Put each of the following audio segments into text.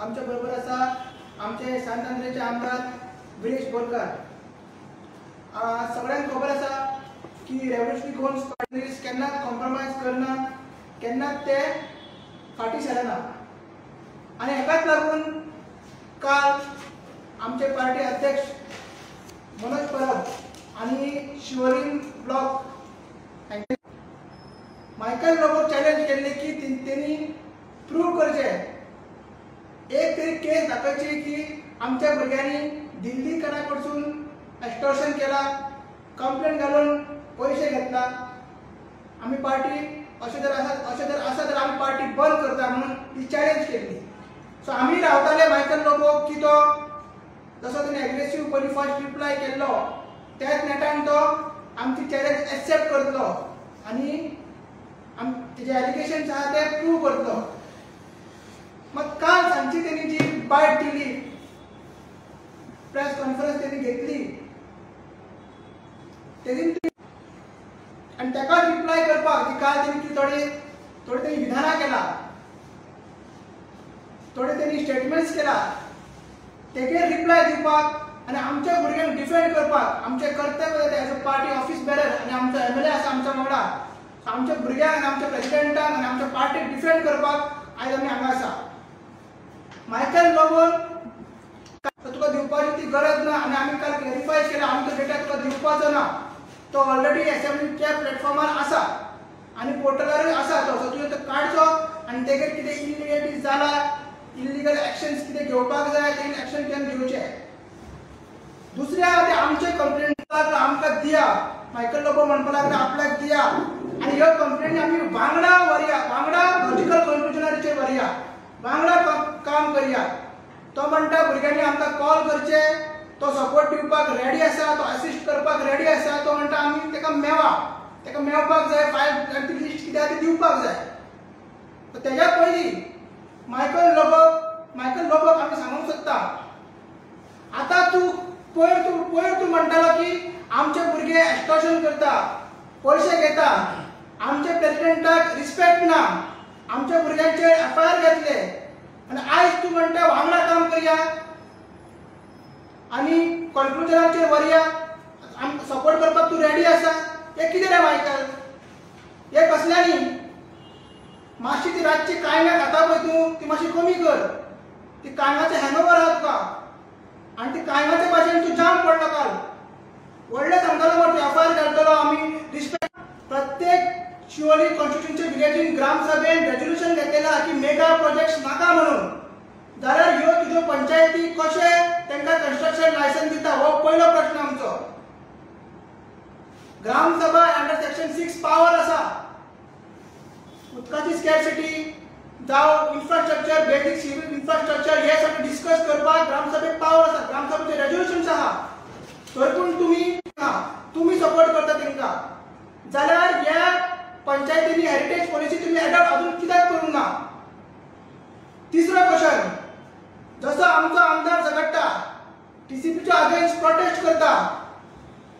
आमच्या बरोबर आसा आमचे सांत आंद्रेचे आमदार विरेश बोरकार. सगळ्यांक खबर आसा की रेव्होल्युशनरी गोवन्स पार्टी केन्नाच कॉम्प्रोमायज करना, केन्नाच ते फाटीं सरना आनी हेकाच लागून काल आमचे पार्टी अध्यक्ष मनोज परब आनी शिवोलीम ब्लॉक हांचे मायकल लोबोक चॅलेंज केल्ले की तेणी प्रूव करचे, एक तरी केस दाखयची की आमच्या भुरग्यांनी दिल्ली कणा कडसून एक्स्टॉर्शन केला, कंप्लेंट घालून पयशे घेतला. आमी पार्टी अशें जर आसा तर आमी पार्टी बंद करता म्हणून ती चॅलेंज केल्ली. सो आमी रावताले मायकल लोबोक की तो जसो तेणी एग्रेसीव पयलीं फर्स्ट रिप्लाय केल्लो त्याच नेटान तो आमची चॅलेंज एक्सेप्ट करतलो आनी तेजे एलिगेशन्स आहा ते प्रूव करतलो. मग काल सांजची तेणी जी बायट दिली, प्रेस कॉन्फरन्स तेणी घेतली, तेणी आनी ताका रिप्लाय करपाक की काल तेणी थोडे थोडे तेणी विधानां केला, थोडे तेणी स्टेटमेंट्स केला, तेजेर रिप्लाय दिवपाक आनी आमच्या भुरग्यांक डिफेंड करपाक आमचें कर्तव्य as a party office bearer आनी आमचो एमएलए आसा आमच्या वांगडा, आमच्या भुरग्यांक आनी आमच्या प्रेसिडेंटाक आनी आमच्या पार्टीक डिफेंड करपाक आयज आमी हांगा आसा. मायकल लोबोन तुका दिवपाची ती गरज ना आनी आमी काल क्लॅरिफाय केला, आमी तो डेटा तुका दिवपाचो ना, तो ऑलरेडी एसेंब्लीच्या प्लॅटफॉर्मार आसा आनी पोर्टलारूय आसा तो. सो तुवें तो काडचो आनी तेगेर कितें इलिगलिटी जाला, इलिगल एक्शन्स कितें घेवपाक जाय ते एक्शन तुवें घेवचें. दुसऱ्या ते आमचे कंप्लेंट आमकां दिया, मायकल लोबो म्हणपाक लागला आपल्याक दिया आनी ह्यो कंप्लेंट आमी वांगडा व्हरया, वांगडा लॉजिकल कन्क्लुजनाचेर व्हरया, वांगडा काम करया. तो म्हणटा भुरग्यांनी आमकां कॉल करचे, तो सपोर्ट दिवपाक रेडी आसा, तो असिस्ट करपाक रेडी आसा. तो म्हणटा आमी ताका मेवा, ताका मेळपाक जाय, फायल ती लिस्ट कितें आसा ती दिवपाक जाय. तेज्या पयलीं मायकल लोबोक आमी सांगूंक सोदता, आतां तूं पयर तूं म्हणटालो की आमचे भुरगे एक्स्टॉर्शन करता, पयशे घेता, आमच्या प्रेसिडेंटाक रिस्पेक्ट ना, आमच्या भुरग्यांचेर एफआयआर घेतले आनी आयज तूं म्हणटा वांगडा काम करया आनी कन्क्लुजनाचेर व्हरया, आमकां सपोर्ट करपाक तूं रेडी आसा. हें कितें रे मायकल, हें कसल्यांनी? मातशी ती रातची कांयगां खाता पळय तूं, ती मातशी कमी कर, ती कांयगांचें हँगओवर आहा तुका आनी ती कांयगांच्या भाशेन तूं जाम पडलो काल. व्हडलें सांगतालो मरे तूं एफआयआर घालतलो, आमी रिस्पेक्ट. प्रत्येक शिवोली कॉन्स्टिट्युएन्सी विलेजीन ग्रामसभेन रेजोल्युशन घेतलें की मेगा प्रोजेक्ट्स नाका म्हणून, जाल्यार ह्यो तुज्यो पंचायती कशें तांकां कन्स्ट्रक्शन लायसन्स दिता हो पयलो प्रश्न आमचो. ग्रामसभा अंडर सेक्शन 6 पावर आसा, उदकाची स्कॅर्सिटी जावं इन्फ्रास्ट्रक्चर, बेसिक सिव्हिल इन्फ्रास्ट्रक्चर हे सगळें डिस्कस करपाक ग्रामसभेक पावर आसा, ग्रामसभेचे रेजोल्युशन्स आहा. थंय पूण तुमी सपोर्ट करता तांकां, जाल्यार ह्या पंचायतींनी हेरिटेज पॉलिसी तुमी एडॉप्ट अजून कित्याक करूंक ना? तिसरो क्वेश्चन, जसो आमचो आमदार झगडटा, टीसीपीच्या अगेन्स्ट प्रोटेस्ट करता,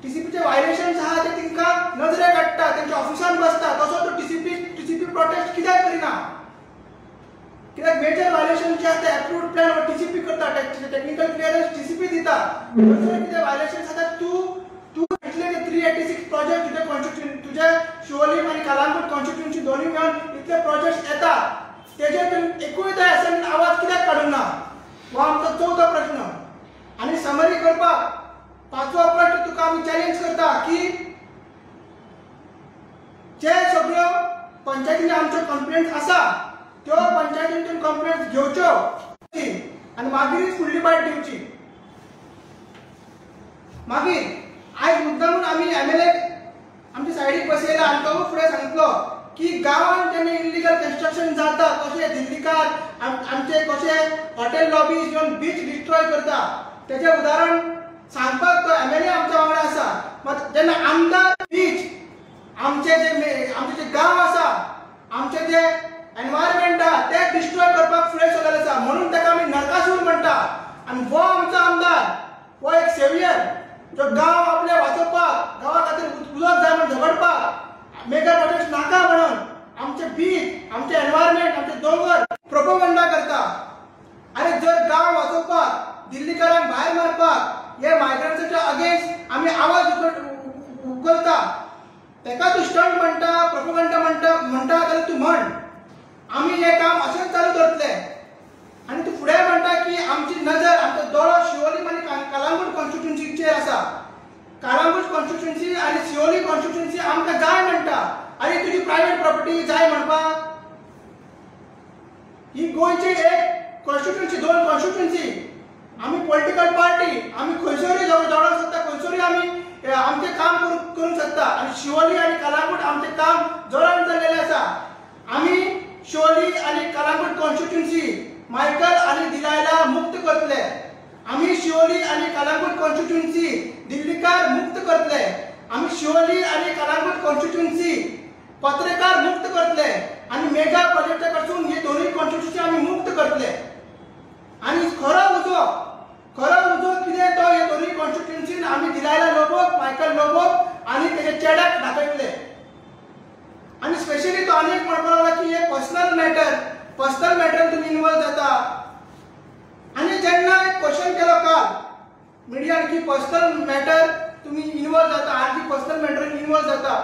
टीसीपीचे व्हायलेशन्स आहा ते तांकां नजरे काडटा, तेंच्या ऑफिसान बसता, तसो तो टीसीपी प्रोटेस्ट कित्याक करिना? कित्याक मेजर व्हायलेशन जे आसा ते एप्रूव्ड प्लॅन टीसीपी करता, टेक्निकल क्लियरन्स टीसीपी दिता. दुसरें कितें व्हायलेशन्स आसा तूं इतले 386 प्रोजेक्ट तुज्या कॉन्स्टिट्युएन्सी, तुज्या शिवोलीम आनी कलांगूट कॉन्स्टिट्युएन्सी दोनूय मेळून इतले प्रोजेक्ट्स येता, तेजेर तुमी एकूय त्या असेंब्लीन आवाज कित्याक काडूंक ना? हो आमचो चवथो प्रश्न. आनी समरी करपाक पांचवो प्रश्न तुका आमी चॅलेंज करता की जे सगळ्यो पंचायतींनी आमच्यो कंप्लेंट्स आसा त्यो पंचायतींतून कंप्लेंट्स घेवच्यो आनी मागीरच फुडली बायट दिवची. मागीर आयज मुद्दामून आमी एमएलए आमच्या सायडीक बसयला आनी तो फुडें सांगतलो की गांवांत जेन्ना इल्लिगल कन्स्ट्रक्शन जाता, कशें दिल्लीकार आमचे कशे हॉटेल लॉबीज येवन बीच डिस्ट्रॉय करता, तेजें उदाहरण सांगपाक तो एमएलए आमच्या वांगडा आसा. मात जेन्ना आमदार बीच आमचे जे गांव आसा, आमचे जे एनवायरमेंट आहा ते डिस्ट्रॉय करपाक फुडें सरलेले आसा, म्हणून ताका आमी नरकासूर म्हणटा. आनी हो आमचो आमदार हो एक सेवियर जो गांव आपले वाचोवपाक, गांवा खातीर उदक जाय म्हूण झगडपाक, मेगा प्रोजेक्ट नाका म्हणून आमचे बीच, आमचे एनवायरमेंट, आमचे दोंगर प्रोपोगंडा करता. आनी जर गांव वाचोवपाक, दिल्लीकारांक भायर मारपाक, हे मायग्रंट्साच्या अगेन्स्ट आमी आवाज उखलता, तेका तूं स्टंट म्हणटा, प्रोपोगंडा म्हणटा जाल्यार तूं म्हण. आमी हें काम अशेंच चालू दवरतले. आनी तूं फुडें म्हणटा की आमची नजर, आमचो दोळो शिवोली आनी कलांगूट कॉन्स्टिट्युन्सीचेर आसा. कलांगूट कॉन्स्टिट्युन्सी आनी शिवोली कॉन्स्टिट्युन्सी आमकां जाय म्हणटा. आनी तुजी प्रायवेट प्रॉपर्टी जाय म्हणपाक? ही गोंयची एक कॉन्स्टिट्युन्सी, दोन कॉन्स्टिट्युन्सी. आमी पॉलिटिकल पार्टी, आमी खंयसरूय दवरूंक शकता, खंयसरूय आमी आमचें काम करूंक शकता. आनी शिवोली आनी कलांगूट आमचें काम जोरान चल्लेलें आसा. आमी शिवोली आनी कलांगूट कॉन्स्टिट्युन्सी मायकल आनी दिलायला मुक्त करतले. आमी शिवोली आनी कलांगूट कॉन्स्टिट्युन्सी दिल्लीकार मुक्त करतले. आमी शिवोली आनी कलांगूट कॉन्स्टिट्युन्सी पत्रकार मुक्त करतले. आनी मेगा प्रोजेक्टा कडसून हे दोनूय कॉन्स्टिट्युन्सी आमी मुक्त करतले. आनी खरो उजो, खरो उजो कितें तो हे दोनूय कॉन्स्टिट्युन्सीन आमी दिलायला लोबोक, मायकल लोबोक आनी तेजे चेड्याक दाखयतले. आनी स्पेशली तो आनी एक म्हणपाक लागला की हे पर्सनल मॅटर, पर्सनल मॅटरान तुमी इनवॉल्व जाता. आनी जेन्ना एक क्वेश्चन केलो काल मिडियान की पर्सनल मॅटर तुमी इनवॉल्व जाता, आरजी पर्सनल मॅटरान इनवॉल्व जाता,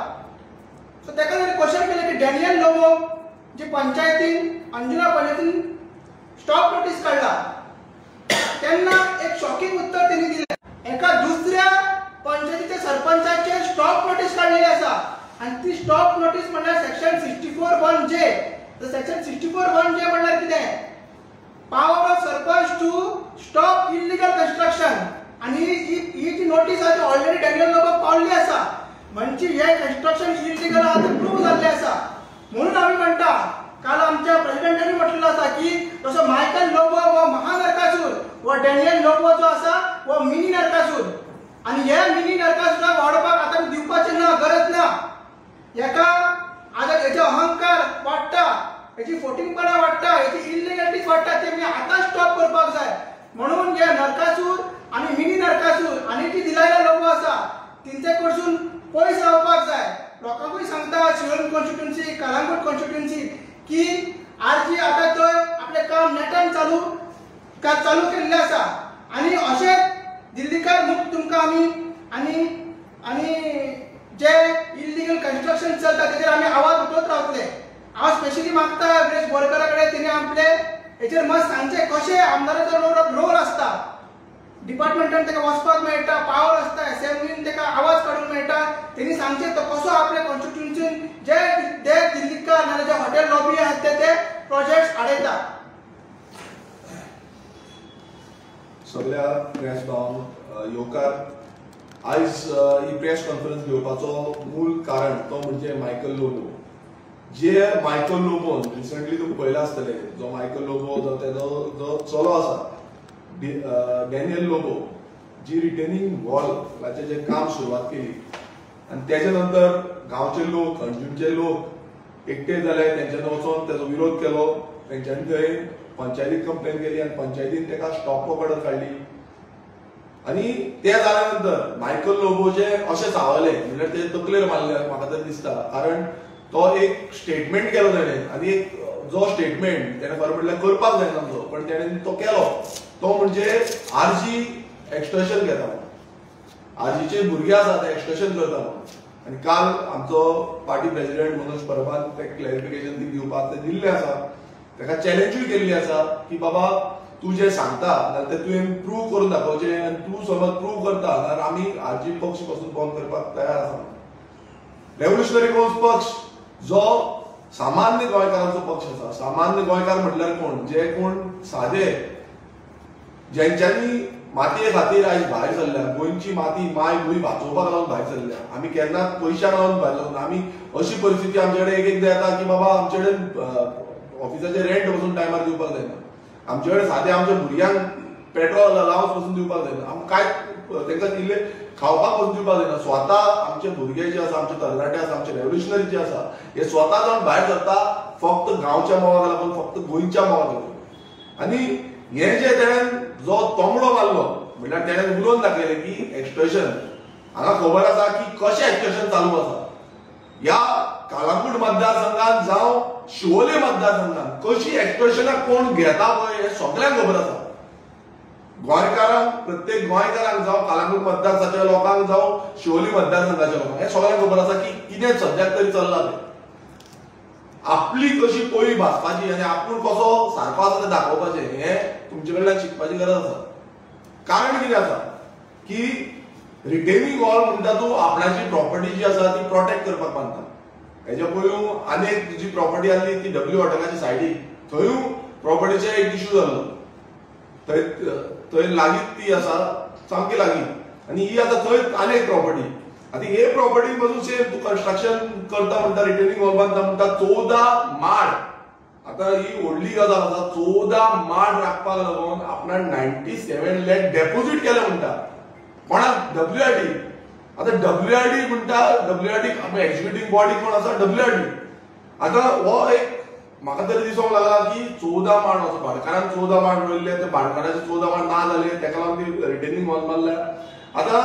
सो तेका ताणें क्वेश्चन केलें की डॅनियल लोबो जे पंचायतीन, अंजुना पंचायतीन स्टॉप नोटीस काडला, तेन्ना एक शॉकिंग उत्तर तेणी दिलें. एका दुसऱ्या पंचायतीच्या सरपंचाचेर स्टॉप नोटीस काडलेली आसा. आनी ती स्टॉप नोटीस म्हणल्यार सेक्शन 64(1J). Section 64(1J म्हणल्यार कितें? Power of sarpanch to stop illegal construction. आनी ही जी नोटीस आसा ती ऑलरेडी डॅनियल लोबोक पावल्ली आसा. म्हणजे हे कन्स्ट्रक्शन इलिगल आहा तें प्रूव जाल्लें आसा. म्हणून आमी म्हणटा, काल आमच्या प्रेसिडेंटांनी म्हटलेलो आसा की जसो मायकल लोबो हो महानरकासूर, हो डॅनियल लोबो जो आसा हो मिनी नरकासूर. आनी हे मिनी नरकासुराक वाडोवपाक आतां दिवपाचें ना, गरज ना. हेका आतां हेचो अहंकार वाडटा, हेची फोटिंगपणां वाडटा, हेची इलिगलिटीज वाडटा, ते आमी आतां स्टॉप करपाक जाय. म्हणून हे नरकासूर आनी मिनी नरकासूर आनी जी दिलायला लोबो आसा तेंचे कडसून पयस रावपाक जाय. लोकांकूय सांगता शिवोली कॉन्स्टिट्युन्सी, कलांगूट कॉन्स्टिट्युन्सी की आरजी आतां थंय आपलें काम नेटान चालू केल्लें आसा. आनी अशेंच दिल्लीकार मुक्त तुमकां आमी आनी आनी जे इल्लीगल कन्स्ट्रक्शन चलता तेजेर आमी आवाज उठोवत रावतले. हांव स्पेशली मागता विरेश बोरकरा कडेन तेणी आपले हेचेर मत सांगचें कशें आमदाराचो रोल आसता, डिपार्टमेंटान ताका वचपाक मेळटा, पावर आसता, एसेंब्लीन ताका आवाज काडूंक मेळटा. तेणी सांगचें तो कसो आपल्या कॉन्स्टिट्युन्सीन जे दिल्लीकार नाजाल्यार जे हॉटेल लॉबी आसात ते प्रोजेक्ट्स आडयता. सगळ्या प्रेस भावांक येवकार. आयज ही प्रेस कॉन्फरन्स घेवपाचो मूळ कारण तो म्हणजे मायकल लोबो. जे मायकल लोबोन रिसंटली तुमी पळयला आसतले, जो मायकल लोबो जो तेजो जो चलो आसा डॅनियल लोबो, जी रिटेनिंग वॉलाचें जें काम सुरवात केली आनी तेजे नंतर गांवचे लोक, अंजुणचे लोक एकटे जाले, तेंच्यांनी वचोन तेजो विरोध केलो, तेंच्यांनी थंय पंचायतीक कंप्लेन केली आनी पंचायतीन तेका स्टॉप ऑर्डर काडली. आनी ते जाल्या नंतर मायकल लोबोचे अशें चावले म्हणल्यार ते तकलेर मारले म्हाका तरी दिसता. कारण तो एक स्टेटमेंट केलो तेणें आनी एक जो स्टेटमेंट तेणें खरें म्हणल्यार करपाक जायना तो, पण तेणें तो केलो तो म्हणजे आरजी एक्सटर्शन घेता, आरजीचे भुरगे आसा ते एक्सटर्शन करता म्हणून. आनी काल आमचो पार्टी प्रेसिडेंट मनोज परबान ते क्लॅरिफिकेशन दिवपाक ते दिल्लें आसा, ताका चॅलेंजूय केल्ली आसा की बाबा तूं जें सांगता जाल्यार तें तुवें प्रूव करून दाखोवचें आनी तूं समज प्रूव करता जाल्यार आमी आरजी पक्ष पासून बंद करपाक तयार आसा. रेव्होल्युशनरी गोंस पक्ष जो सामान्य गोंयकारांचो पक्ष आसा, सामान्य गोंयकार म्हटल्यार कोण, जे कोण सादे जेंच्यांनी मातये खातीर आयज भायर सरल्या, गोंयची माती माय भूंय वाचोवपाक लागून भायर सरल्या. आमी केन्नाच पयशांक लागून भायर सरना. आमी अशी परिस्थिती आमचे कडेन एक एकदां येता की बाबा आमचे कडेन ऑफिसाचे रेंट पसून टायमार दिवपाक जायना, आमचे कडेन सादें आमच्या भुरग्यांक पेट्रोल अलावन्स पसून दिवपाक जायना, आमकां कांय तांकां इल्लें खावपाक पसून दिवपाक जायना. स्वता आमचे भुरगे जे आसा, आमचे तरणाटे आसा, आमचे रेव्होल्युशनरी जे आसा, हे स्वता जावन भायर सरता फक्त गांवच्या मोगाक लागून, फक्त गोंयच्या मोगाक लागून. आनी हें जें तेणें जो तोमडो मारलो म्हणल्यार तेणें उलोवन दाखयलें की एक्सटर्शन, हांगा खबर आसा की कशें एक्सटर्शन चालू आसा. ह्या कालांगूट मतदारसंघात जावं शिवोले मतदारसंघात कशी एक्सटॉर्शनां कोण घेता पळय हें सगळ्यांक खबर आसा. गोंयकारांक, प्रत्येक गोंयकारांक जावं कालांगूट मतदारसंघाच्या लोकांक जावं शिवोली मतदारसंघाच्या लोकांक हें सगळ्यांक खबर आसा की कितें सद्याक तरी चल्लां तें. आपली कशी पोळी भाजपाची आनी आपूण कसो सारको आसा तें दाखोवपाचें हें तुमचे कडल्यान शिकपाची गरज आसा. कारण कितें आसा की रिटेनिंग वॉल म्हणटा तूं आपणाची प्रॉपर्टी जी आसा ती प्रोटेक्ट करपाक बांदता. हेच्या पयलू आनी जी प्रॉपर्टी आसली ती डब्ल्यू हॉटेलाच्या सायडीक, थंयूय प्रॉपर्टीचे एक इशू जाल्लो, थंय थंय लागींच ती आसा, सामकी लागीं, आनी ही आतां थंय आनी एक प्रॉपर्टी. आतां हे प्रॉपर्टी पासून सेम तूं कन्स्ट्रक्शन करता म्हणटा, रिटेनिंग वॉल बांदता म्हणटा, 14 माड. आतां ही व्हडली गजाल आसा, 14 माड राखपाक लागून आपणाक 97 लाख डेपोजीट केलें म्हणटा. कोणाक? डब्ल्यूआरडी. आतां डब्ल्यूआरडी म्हणटा, डब्ल्यूआरडी एक्झिक्युटीव बॉडी कोण आसा? डब्ल्यूआरडी. आतां हो एक म्हाका तरी दिसूंक लागला की 14 माड असो भाटकारान 14 माड रोयल्ले, ते भाटकाराचे 14 माड ना जाले, तेका लागून ती रिटेनिंग वॉल मारल्या. आतां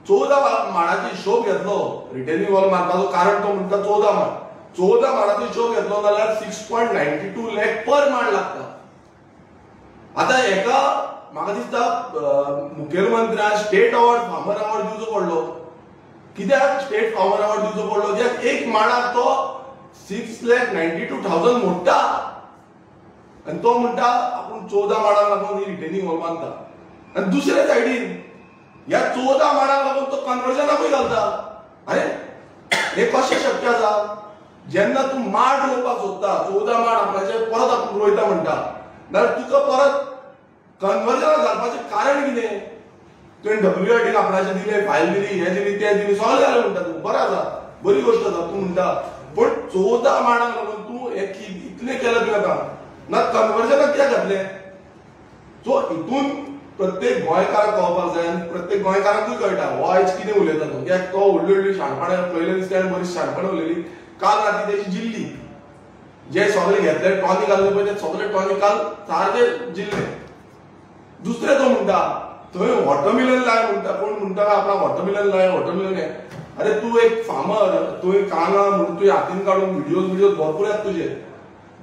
14 माडाचो हिशोब घेतलो रिटेनिंग वॉल मारपाचो, कारण तो म्हणटा 14 माड, 14 माडाचो हिशोब घेतलो जाल्यार 6.92 लाख पर माड लागता. आतां हेका म्हाका दिसता मुखेलमंत्र्यान स्टेट अवॉर्ड, फार्मर अवॉर्ड दिवचो पडलो. कित्याक स्टेट फार्मर अवॉर्ड दिवचो पडलो? कित्याक एक माडाक तो 6,92,000 मोडटा आनी तो म्हणटा आपूण 14 माडांक लागून ही रिटेनिंग वॉल बांदता. आनी दुसऱ्या सायडीन ह्या 14 माडांक लागून तो कन्वर्जनाकूय घालता. अरे हें कशें शक्य आसा? जेन्ना तूं माड रोवपाक सोदता, 14 माड आपणाचे परत आपूण रोयता म्हणटा, जाल्यार तुका परत कन्वर्जनाक घालपाचें कारण कितें? तुवें डब्ल्यूआरडीन आपणाचें दिलें, फायल दिली, हें दिली, तें दिली, सगळें जालें म्हणटा तूं, बरें आसा, बरी गोश्ट आसा तूं म्हणटा, पूण 14 माडांक लागून तूं हें इतलें केलें तुवें आतां ना कन्वर्जनाक कित्याक घातलें? सो हितून प्रत्येक गोंयकाराक कळपाक जाय आनी प्रत्येक गोंयकाराकूय कळटा हो आयज कितें उलयता तो. कित्याक तो व्हडली व्हडली शाणपणां पयले दीस ताणें बरी शाणपणां उलयली, काल राती तेजी जिल्ली जे सगळे घेतले टॉनिक घातले पळय ते सगळे टॉनिक काल सारके जिल्ले. दुसरें तो म्हणटा थंय वॉटरमिलन लाय म्हणटा, कोण म्हणटा आपणाक वॉटरमिलन लाय, वॉटरमिलन हें. अरे तूं एक फार्मर, तुवें कांगा म्हणून तुवें हातीन काडून व्हिडियोज भरपूर येता तुजे,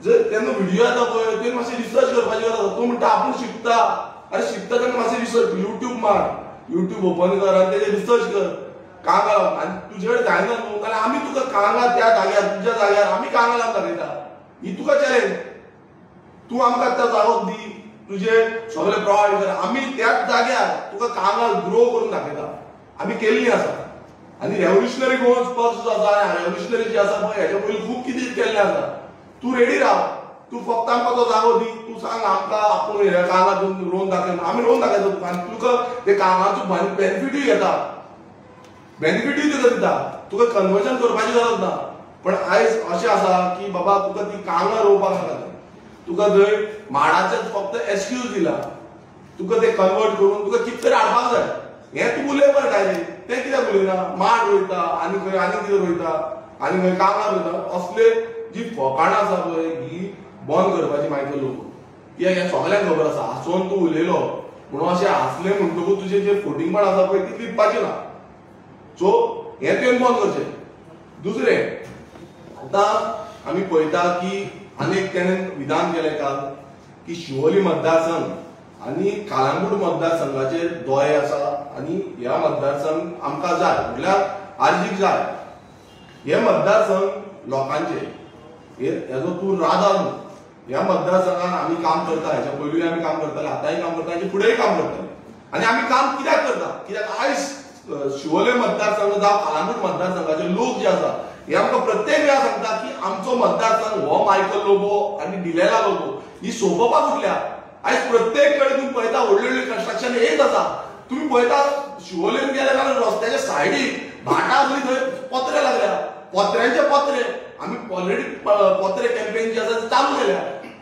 जर तेन्ना व्हिडियो येता पळय तुवें मातशें रिसर्च करपाची गरज आसा. तूं म्हणटा आपूण शिकता, अरे शिकता तेन्ना मातशें रिसर्च, युट्यूब मार, युट्यूब ओपन कर आनी तेजेर रिसर्च कर कांगा लावन. आनी तुजे कडेन जायना न्हू जाल्यार आमी तुका कांगा त्या जाग्यार, तुज्या जाग्यार आमी कांगा लावन दाखयता, ही तुका चॅलेंज. तूं आमकां त्या जागो दी, तुजे सगळे प्रोवायड कर, आमी त्याच जाग्यार तुका कांगा ग्रो करून दाखयता, आमी केल्ली आसा. आनी रेव्होल्युशनरी गोवन्स पक्ष जो आसा, रेव्होल्युशनरी जी आसा पळय हेच्या पयलीं खूब कितें केल्लें आसा. तूं रेडी राव, तूं फक्त आमकां तो जागो दी, तूं सांग आमकां आपूण हे कांगा रोवन दाखय, आमी रोवन दाखयता तुका. आनी तुका ते कांगाचो बेनिफिटूय घेता, बेनिफिटूय तुका दिता, तुका कन्वर्जन करपाची गरज ना. पण आयज अशें आसा की बाबा तुका ती कांगा रोवपाक नाका, तुका थंय माडाचें फक्त एक्सक्यूज दिला, तुका ते कन्वर्ट करून तुका कितें तरी हाडपाक जाय. हें तूं उलय मरे डायरेक्ट, तें कित्याक उलयना? माड रोयता आनी खंय आनी कितें रोयता आनी खंय कांगा रोयता, असले जी फकाणां आसा पळय ही बंद करपाची मायकल लोबो. कित्याक हें सगळ्यांक खबर आसा, हांसोन तूं उलयलो म्हणून अशें हांसलें म्हणटकूच तुजें जें फोटिंगपण आसा पळय ती लिपपाचें ना. सो हें तुवें बंद करचें. दुसरें आतां आमी पळयता की आनी एक तेणें विधान केलें काल की शिवोली मतदारसंघ आनी कालांगूट मतदारसंघाचेर दोळे आसा आनी ह्या मतदारसंघ आमकां जाय, म्हटल्यार आरजीक जाय. हे मतदारसंघ लोकांचे, हेजो तूं राजा न्हू. ह्या मतदारसंघान आमी काम करता, हेच्या पयलूय आमी काम करताले, आतांय काम करता, हेच्या फुडेंय काम करतले. आनी आमी काम कित्याक करता? कित्याक आयज शिवोले मतदारसंघ जावं कालांगूट मतदारसंघाचे लोक जे आसा हे आमकां प्रत्येक वेळा सांगता की आमचो मतदारसंघ हो मायकल लोबो आनी डिलेला लोबो ही सोंपोवपाक उरल्या. आयज प्रत्येक कडेन तुमी पळयता व्हडली व्हडली कन्स्ट्रक्शन येत आसा. तुमी पळयता शिवोलेन गेले जाल्यार रस्त्याच्या सायडीक भाटां आसली थंय पत्रे लागल्या, पत्र्यांचे पत्रे. आमी ऑलरेडी पत्रे कॅम्पेन जे आसा चालू केल्या.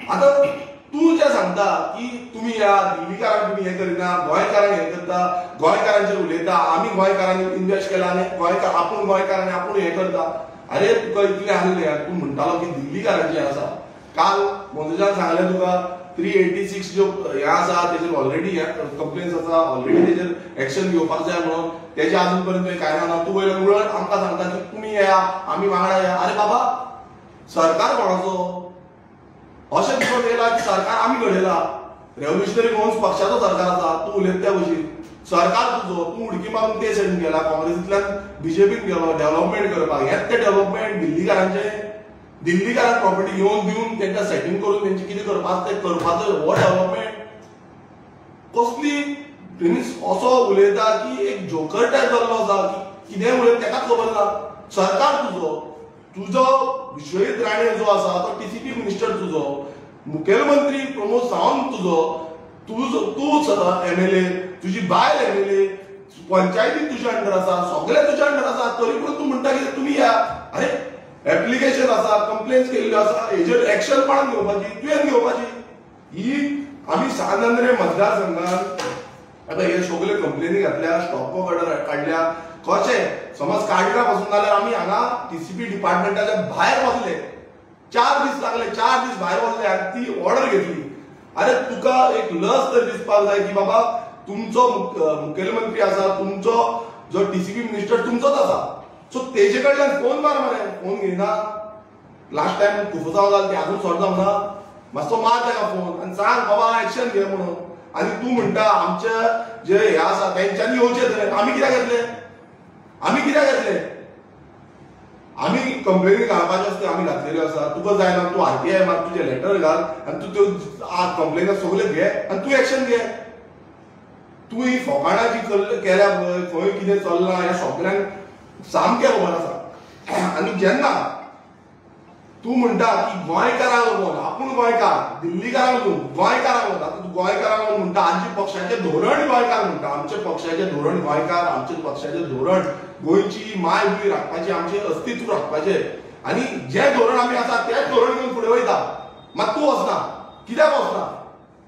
आतां तूं जें सांगता की तुमी ह्या दिल्लीकारांक तुमी हें करिना, गोंयकारांक हें करता, गोंयकारांचेर उलयता, आमी गोंयकारांनी इन्वेस्ट केला आनी गोंयकार आपूण गोंयकारांनी आपूण हें करता. अरे तुका इतलें आसलें, तूं म्हणटालो की दिल्लीकारांचें आसा. काल मोदीजान सांगलें तुका 386 ज्यो हें आसा तेजेर ऑलरेडी कंप्लेन्स आसा, ऑलरेडी तेजेर एक्शन घेवपाक जाय म्हणून तेजें अजून पर्यंत कांय ना. तूं वयल्यान उलट आमकां सांगता की तुमी येया, आमी वांगडा येया. अरे बाबा, सरकार कोणाचो? अशें दिसून येयला की सरकार आमी घडयला, रेव्होल्युशनरी गोवन्स पक्षाचो सरकार आसा. तूं उलयता त्या भशेन सरकार तुजो, तूं उडकी मारून ते सायडीन गेला, काँग्रेसींतल्यान बीजेपीन गेलो डेव्हलपमेंट करपाक. हेंच तें डेव्हलपमेंट दिल्लीकारांचें, दिल्लीकारांक प्रॉपर्टी घेवन दिवन तेंकां सेटींग करून तेंचें कितें करपाक तें करपाचो हो डेव्हलपमेंट. कसली मिन्स असो उलयता की एक जोकर टायप जाल्लो आसा की कितेंय उलयता तेकाच खबर ना. सरकार तुजो, तुजो विश्वजीत राणे जो आसा तो टीसीपी मिनिस्टर तुजो, मुखेलमंत्री प्रमोद सावंत तुजो, तूं एमएलए, तुजी बायल एमएलए, पंचायती तुज्या अंडर आसा, सगळें तुज्या अंडर आसा, तरी पूण तूं म्हणटा कितें तुमी या. अरे एप्लिकेशन आसा, कंप्लेन्स केल्ल्यो आसा, हेजेर एक्शन कोणाक घेवपाची? तुवें घेवपाची. ही आमी सांत आंद्रे मतदारसंघान आतां हे सगळे कंप्लेनी घातल्या, स्टॉप ऑर्डर काडल्या. कशें समज काडल्या पासून जाल्यार आमी हांगा टीसीपी डिपार्टमेंटाच्या भायर वचले, 4 दीस लागले, 4 दीस भायर वचले आनी ती ऑर्डर घेतली. अरे तुका एक लस तर दिसपाक जाय की बाबा तुमचो मुखेलमंत्री आसा, तुमचो जो टीसीपी मिनिस्टर तुमचोच आसा, सो तेजे कडल्यान फोन मार मरे. फोन घेयना, लास्ट टायम कुफुसांव जालें तें अजून सॉर्ट जावंक ना. मातसो मार ताका फोन आनी सांग बाबा एक्शन घे म्हणून. आनी तूं म्हणटा आमचे जे हे आसा तेंच्यांनी येवचें थंय. आमी कित्याक येतले? आमी कित्याक येतले? आमी कंप्लेनी घालपाच्यो आसता, आमी घातलेल्यो आसा. तुका जायना तूं आरटीआय मार, तुजें लेटर घाल आनी तूं त्यो कंप्लेना सगल्यो घे आनी तूं एक्शन घे. तूं ही फोकाणां जी केल्या पळय, खंय कितें चल्लां हें सगल्यांक सामकें खबर आसा. आनी जेन्ना तूं म्हणटा की गोंयकारांक लागून, आपूण गोंयकार, दिल्लीकारांक लागून, गोंयकारांक लागून, आतां तूं गोंयकारांक लागून म्हणटा, आमच्या पक्षाचें धोरण गोंयकार म्हणटा, आमच्या पक्षाचें धोरण गोंयकार, आमच्या पक्षाचें धोरण गोंयची मायभूंय राखपाची, आमचें अस्तित्व राखपाचें, आनी जें धोरण आमी आसा तेंच धोरण घेवन फुडें वयता. मात तूं वचना, कित्याक वचना?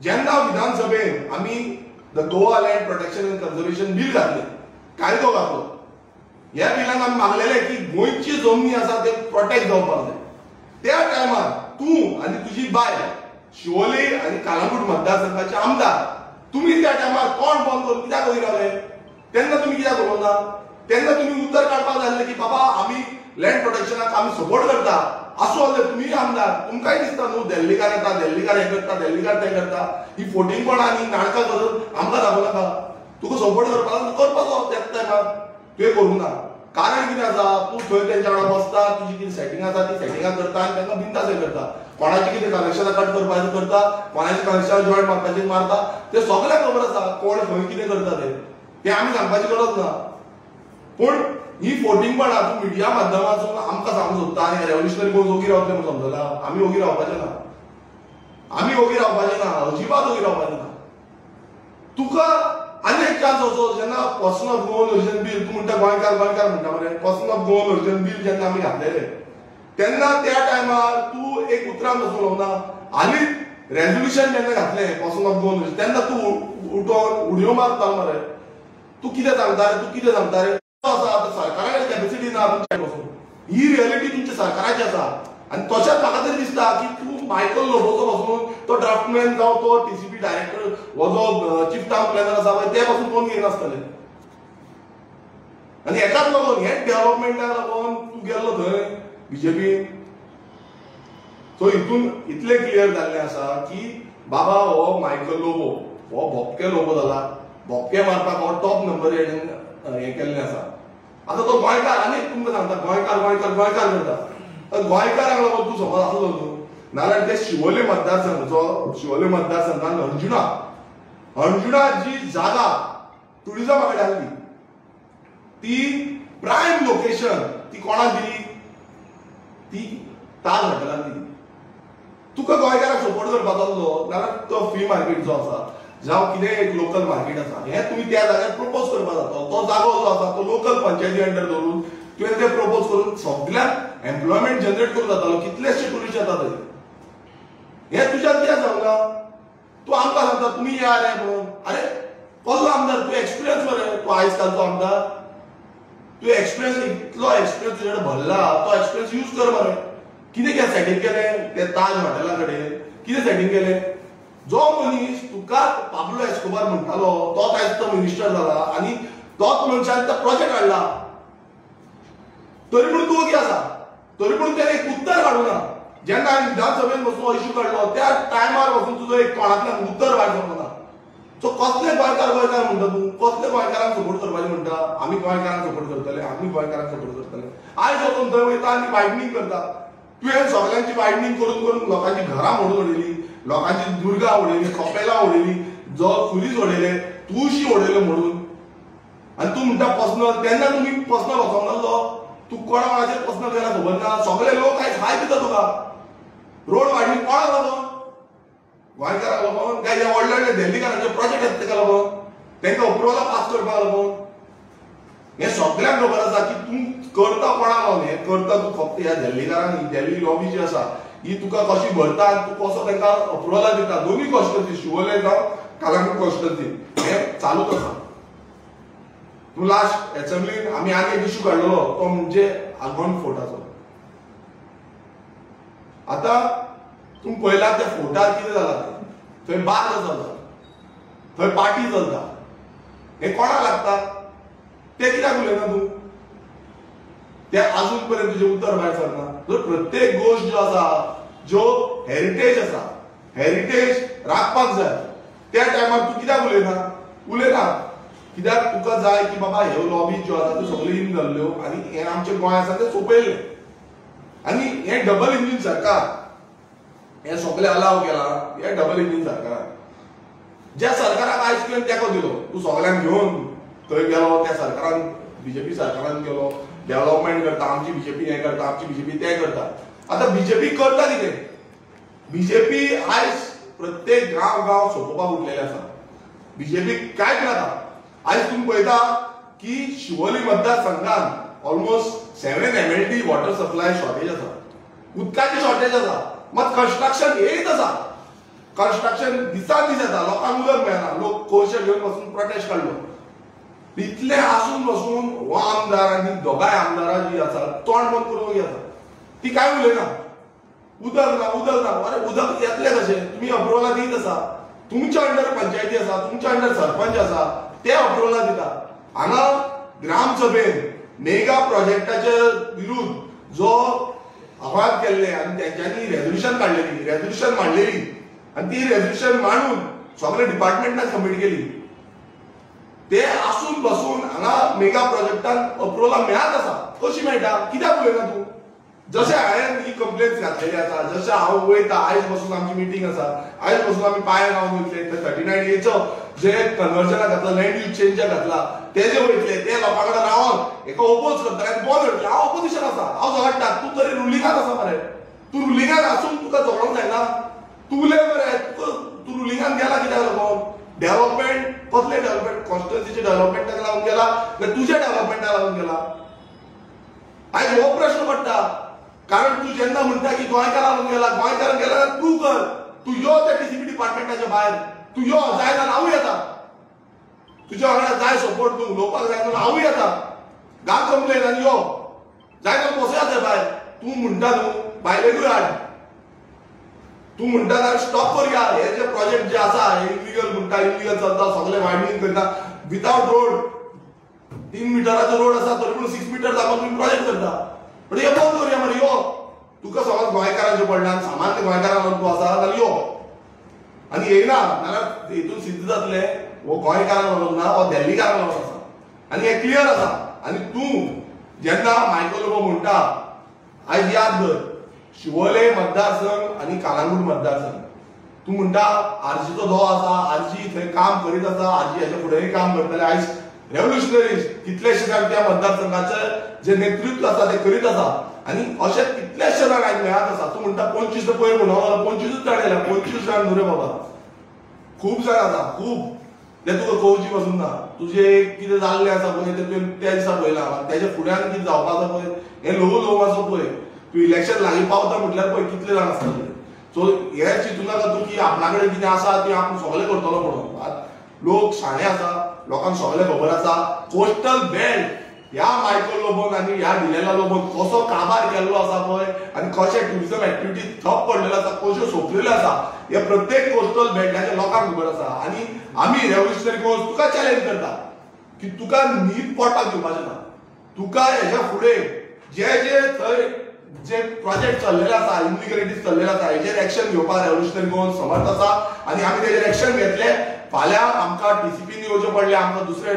जेन्ना विधानसभेन आमी the Goa land protection and conservation bill घातलें, कायदो घातलो, ह्या बिलान आमी मागलेलें की गोंयची जमनी आसा ते प्रोटेक्ट जावपाक जाय. त्या टायमार तूं आनी तुजी बायल शिवोली आनी कालांगूट मतदारसंघाचे आमदार, तुमी त्या टायमार कोण बंद करून कित्याक वयर रावले? तेन्ना तुमी कित्याक उलोवना? तेन्ना तुमी उत्तर काडपाक जाय आसलें की बाबा आमी लँड प्रोटेक्शनाक आमी सपोर्ट करता. आसूं आसलें, तुमीय आमदार, तुमकांय दिसता न्हू दिल्लीकार येता, दिल्लीकार हें करता, दिल्लीकार तें करता, ही फोटिंगपणां आनी नाटकां करून आमकां दाखोवं नाका. तुका सपोर्ट करपाक करपाचो त्याच टायमार, तुवें करूंक ना. कारण कितें आसा, तूं थंय तेंच्या वांगडा बसता, तुजी कितें सेटिंग आसा ती सेटिंगां करता आनी तांकां बिंदास हें करता. कोणाचें कितें कनेक्शनां कट करपाचें करता, कोणाचें कनेक्शनां जॉयंट मारपाचें मारता, तें सगळ्यांक खबर आसा कोण खंय कितें करता तें, तें आमी सांगपाची गरज ना. पूण ही फोटिंगपणां तूं मिडिया माध्यमांतसून आमकां सांगूंक सोदता आनी रेव्होल्युशनरी गोवन्स ओगी रावतले म्हूण समजला. आमी ओगी रावपाचें ना, आमी ओगी रावपाचें ना, अजिबात ओगी रावपाचें ना. तुका आनी एक चान्स असो जेन्ना person of Goan origin bill, तूं म्हणटा गोंयकार गोंयकार म्हणटा मरे, person of Goan origin bill जेन्ना आमी घातलेलें तेन्ना त्या टायमार तूं एक उतरान पासून उलोवना. हालींच रेजोल्युशन जेन्ना घातलें पर्सन ऑफ गोवन ओरिजन तेन्ना तूं उठोन उडयो मारता मरे. तूं कितें सांगता रे, तूं कितें सांगता रे? आसा आतां सरकारा कॅपेसिटी ना तुमच्या पासून, ही रियलिटी तुमच्या सरकाराची आसा. आनी तशेंच म्हाका तरी दिसता की तूं मायकल लोबोचो पासून तो ड्राफ्टमॅन जावं तो टीसीपी डायरेक्टर हो जो चीफ टावन प्लॅनर आसा पळय ते पासून फोन घेयनासतले. आनी हेकाच लागून हेच डेव्हलपमेंटाक लागून तूं गेल्लो थंय बीजेपी. सो हितून इतलें क्लियर जाल्लें आसा की बाबा हो मायकल लोबो हो भोपके लोबो जाला, भोपके मारपाक हो टॉप नंबर हें केल्लें आसा. आतां तो गोंयकार आनी तुमकां सांगता गोंयकार गोंयकार गोंयकार करता, गोंयकारांक लागून तूं समज आसलो न्हू नाजाल्यार ते शिवोले मतदारसंघाचो, शिवोले मतदारसंघान अंजुणा, अंजुणा जी जागा टुरिजमा कडेन आसली ती प्रायम लोकेशन ती कोणाक दिली? ती ताज हॉटेलान दिली. तुका गोंयकाराक सपोर्ट करपाचो आसलो नाजाल्यार तो फ्री मार्केट जो आसा जावं कितें एक लोकल मार्केट आसा हें तुमी त्या जाग्यार प्रपोज करपाक जाता. तो जागो जो आसा तो लोकल पंचायती अंडर दवरून तुवें तें प्रपोज करून सगळ्यांक एम्प्लॉयमेंट जनरेट करूंक जातालो. कितलेशे टुरिस्ट येता थंय. हें तुज्यान कित्याक जावंक ना? तूं आमकां सांगता तुमी या रे म्हणून. अरे कसलो आमदार तूं? एक्सपिरियन्स मरे तूं आयज कालचो आमदार. तूं एक्सपिरियन्स इतलो एक्सपिरियन्स तुजे कडेन भरला, तो एक्सपिरियन्स यूज कर मरे. कितें कितें सेटींग केलें ते ताज हॉटेला कडेन? कितें सेटींग केलें? जो मनीस तुका पाब्लो एस्कोबार म्हणटालो तोच आयज तो मिनिस्टर जाला आनी तोच मनशान तो प्रोजेक्ट हाडला, तरी पूण तूं ओगी आसा, तरी पूण तेणें एक उत्तर काडूं ना. जेन्ना हांवें विधानसभेन बसून इश्यू काडलो त्या टायमार वचून तुजो एक तोंडांतल्यान उत्तर भायर सरना. सो कसले गोंयकार गोंयकार म्हणटा तूं, कसले गोंयकारांक सपोर्ट करपाचें म्हणटा? आमी गोंयकारांक सपोर्ट करतले, आमी गोंयकारांक सपोर्ट करतले. आयज वचून थंय वयता आनी वायडनींग करता. तुवें सगळ्यांची वायडनींग करून करून लोकांची घरां मोडून उडयली, लोकांची दुर्गा उडयली, कपेलां उडयली, जो खुरीस उडयले, तुळशी उडयले म्हणून. आनी तूं म्हणटा पर्सनल, तेन्ना तुमी पर्सनल वचोंक नासलो. तूं कोणा कोणाचेर पर्सनल गेला खबर ना. सगळे लोक आयज हाय दिता तुका. रोड वायडनींग कोणाक लागून? गोंयकारांक लागून काय ह्या व्हडले व्हडले दिल्लीकारांचे प्रोजेक्ट आसा तेका लागून, तांकां अप्रुवलां पास करपाक लागून? हें सगळ्यांक खबर आसा की तूं करता कोणाक लागून हें करता. तूं फक्त ह्या दिल्लीकारांक, ही दिल्ली लॉबी जी आसा ही तुका कशी भरता आनी तूं कसो तांकां अप्रुवलां दिता. दोनूय कॉन्स्टिट्युन्सी, शिवोले जावं कालांगूट कॉन्स्टिट्युन्सी, हें चालूच आसा. तूं लास्ट एसेंब्लीन आमी आनी एक इश्यू काडलेलो तो म्हणजे आगोंद फोर्टाचो. आतां तूं पळयला त्या फोर्टार कितें जालां तें, थंय बार चलता, थंय पार्टी चलता. हें कोणाक लागता? तें कित्याक उलयना तूं? ते अजून पर्यंत तुजें उत्तर भायर सरना. जर प्रत्येक गोश्ट ज्यो आसा, ज्यो हेरिटेज आसा, हेरिटेज राखपाक जाय, त्या टायमार तूं कित्याक उलयना? उलयना कित्याक? तुका जाय की बाबा ह्यो लॉबी ज्यो आसा त्यो सगळ्यो इन जाल्ल्यो आनी हें आमचें गोंय आसा तें सोंपयलें. आनी हें डबल इंजीन सरकार हें सगळें अलाव केलां. हें डबल इंजीन सरकारान, ज्या सरकाराक आयज तुवें तेंको दिलो, तूं सगळ्यांक घेवन थंय गेलो, त्या सरकारान, बीजेपी सरकारान गेलो, डेव्हलपमेंट करता आमची बीजेपी, हें करता आमची बीजेपी, तें करता. आतां बीजेपी करता कितें? बीजेपी आयज प्रत्येक गांव गांव सोंपोवपाक उठलेले आसा. बीजेपी कांयच नाका. आयज तुमी पळयता की Siolim मतदारसंघान almost 7 MLD water supply shortage आसा, उदकाची शॉर्टेज आसा. मात कन्स्ट्रक्शन येयत आसा, कन्स्ट्रक्शन दिसान दीस येता, लोकांक उदक मेळना, लोक कोळशे घेवन वचून प्रोटेस्ट काडलो. इतलें आसून बसून हो आमदार आनी दोगांय आमदारां जी आसा तोंड बंद करून वगी आसा, ती कांय उलयना. उदक ना, उदक ना. अरे उदक येतलें कशें? तुमी अप्रुवलां दीत आसा, तुमच्या अंडर पंचायती आसा, तुमच्या अंडर सरपंच आसा, ते अप्रुवलां दिता. हांगा ग्रामसभेन मेगा प्रोजेक्टाचे विरुद्ध जो आवाज केल्ले आनी तेंच्यांनी रेजोल्युशन काडलेली, रेजोल्युशन मांडलेली आनी ती रेजोल्युशन मांडून सगळे डिपार्टमेंटान सबमीट केली. ते आसून बसून हांगा मेगा प्रोजेक्टान अप्रुवलां मेळत आसा. कशी मेळटा? कित्याक उलयना तूं? जशें हांवें ही कंप्लेन्स घातलेली आसा, जशें हांव वयता, आयज बसून आमची मिटींग आसा, आयज बसून आमी पांय रावन वयतले, 39 एचो जे कन्वर्जनाक घातला, लँड यूज चेंजाक घातला, ते जे वयतले ते लोकां कडेन रावन एका ओपोज करतले आनी बंद उरतले. हांव ओपोजिशन आसा, हांव झगडटा. तूं तरी रुलिंगाक आसा मरे, तूं रुलिंगाक आसून तुका झगडोंक जायना. तूं उलय मरे, तूं रुलिंगान गेला कित्याक लागून? डेव्हलपमेंट कसले डेव्हलपमेंट? कॉन्स्टिट्युन्सीचे डेव्हलपमेंटाक लागून गेला काय तुज्या डेव्हलपमेंटाक लागून गेला? आयज हो प्रश्न पडटा. कारण तूं जेन्ना म्हणटा की गोंयकारांक लागून गेला, गोंयकारांक गेला तूं कर, तूं यो त्या टीसीपी डिपार्टमेंटाच्या भायर, तूं यो, जाय जाल्यार हांवूय येता तुज्या वांगडा, जाय सपोर्ट, तूं उलोवपाक जाय जाल्यार हांवूय येता, घाल कंप्लेन आनी यो, जाय जाल्यार बसया थंय भायर. तूं म्हणटा न्हू बायलेकूय हाड, तूं म्हणटा जाल्यार स्टॉप करया हे जे प्रोजेक्ट जे आसा हे इलिगल म्हणटा, इलिगल चलता, सगळे वायडनींग करता विदावट रोड. 3 मिटराचो रोड आसा तरी पूण 6 मिटर दाखोवन तुमी प्रोजेक्ट करता. पण हे बंद करुया मरे. यो, तुका समज गोंयकारांचें पडलां आनी सामान्य गोंयकारांक लागून तूं आसा जाल्यार यो. आनी येयना जाल्यार हितून सिद्ध जातलें हो गोंयकारांक लागून ना, हो दिल्लीकारांक लागून आसा. आनी हें क्लियर आसा. आनी तूं जेन्ना मायकल लोबो म्हणटा, आयज याद धर, शिवोले मतदारसंघ आनी कालांगूट मतदारसंघ, तूं म्हणटा आरजीचो दो आसा, आरजी थंय काम करीत आसा, आरजी हेच्या फुडेंय काम करतले. आयज रेव्होल्युशनरीज कितलेशे जाण त्या मतदारसंघाचे जे नेतृत्व आसा ते करीत आसा आनी अशे कितलेशे जाण आयज मेळत आसा. तूं म्हणटा 25 पयर म्हणून 25 जाण येयल्या, 25 जाण न्हू रे बाबा, खूब जाण आसा, खूब. ते तुका कवची पसून ना. तुजें कितें जाल्लें आसा पळय तें तुवें त्या दिसा पळयलां, तेच्या फुड्यान कितें जावपा आसा पळय हें ल्हवू ल्हवू मातसो पळय. तूं इलेक्शन लागीं पावता म्हटल्यार पळय कितले जाण आसता तुजे. सो हें चिंतूं नाका तूं की आपणा कडेन कितें आसा तें आपूण सगळें करतलो म्हणून. लोक शाणे आसा, लोकांक सगळें खबर आसा. कोस्टल बेल्ट ह्या मायकल लोबोन आनी ह्या डिलेला लोबोन कसो काबार केल्लो आसा पळय आनी कशे ट्युरिजम एक्टिविटी ठप पडलेलो आसा, कश्यो सोंपलेल्यो आसा, हे प्रत्येक कोस्टल बेल्टाच्या लोकांक खबर आसा. आनी आमी रेव्होल्युशनरी गोवन्स तुका चॅलेंज करता की तुका न्हीद पडपाक दिवपाचें ना. तुका हेच्या फुडें जे जे थंय जे प्रोजेक्ट चल्लेले आसा, इनलिगलिटीज चल्लेले आसा, हेजेर एक्शन घेवपाक रेव्होल्युशनरी गोवन्स समर्थ आसा आनी आमी तेजेर एक्शन घेतले. फाल्यां आमकां डीसीपीन येवचें पडलें, आमकां दुसरे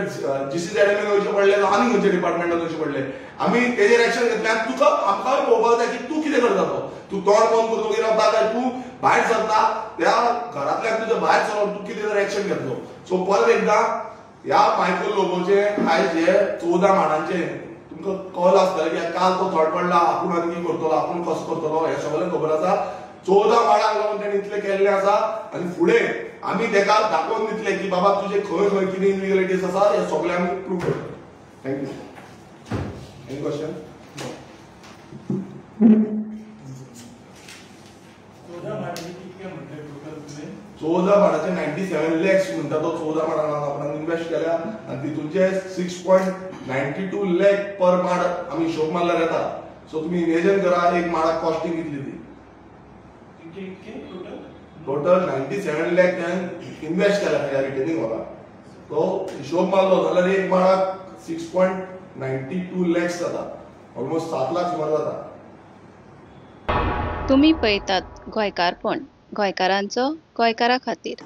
जीसीझेडएमएन वयचें पडलें, आनी खंयच्या डिपार्टमेंटान वयचें पडलें, आमी तेजेर एक्शन घेतलें. आनी तुका आमकांय पळोवपाक जाय की तूं कितें करता तो. तूं तोंड बंद करून वगैरे रावता काय तूं भायर सरता, त्या घरांतल्यान तुज्या भायर सरून तूं कितें तर एक्शन घेतलो. सो परत एकदां ह्या मायकल लोबोचे आयज हे 14 माडांचे तुमकां कळ्ळां आसतलें की काल तो थोड पडला, आपूण आनी कितें करतलो, आपूण कसो करतलो, हें सगळें खबर आसा. 14 माडांक लागून तेणें इतलें केल्लें आसा आनी फुडें आमी तेका दाखोवन दितले की बाबा तुजे खंय खंय कितें इनलिगलिटीज आसा हें सगळें आमी प्रूव करतले. Thank you. Any question? 14 माडाचे 97 lakhs म्हणटा तो 14 माडांक आपणाक इन्वेस्ट केल्या आनी तितूंचे 6.92 लॅक पर माड आमी हिशोब मारल्यार येता. सो तुमी इमेजन करा एक माडाक कॉस्टिंग कितली ती. टोटल 97 लॅक त्यान इन्वेस्ट केला ह्या रिटेनिंग वॉलाक. तो हिशोब मारलो जाल्यार एक माडाक 6.92 लॅक्स जाता, ऑलमोस्ट 7 लाख सुमार जाता. तुमी पळयतात गोंयकारपण, गोंयकारांचो गोंयकारा खातीर.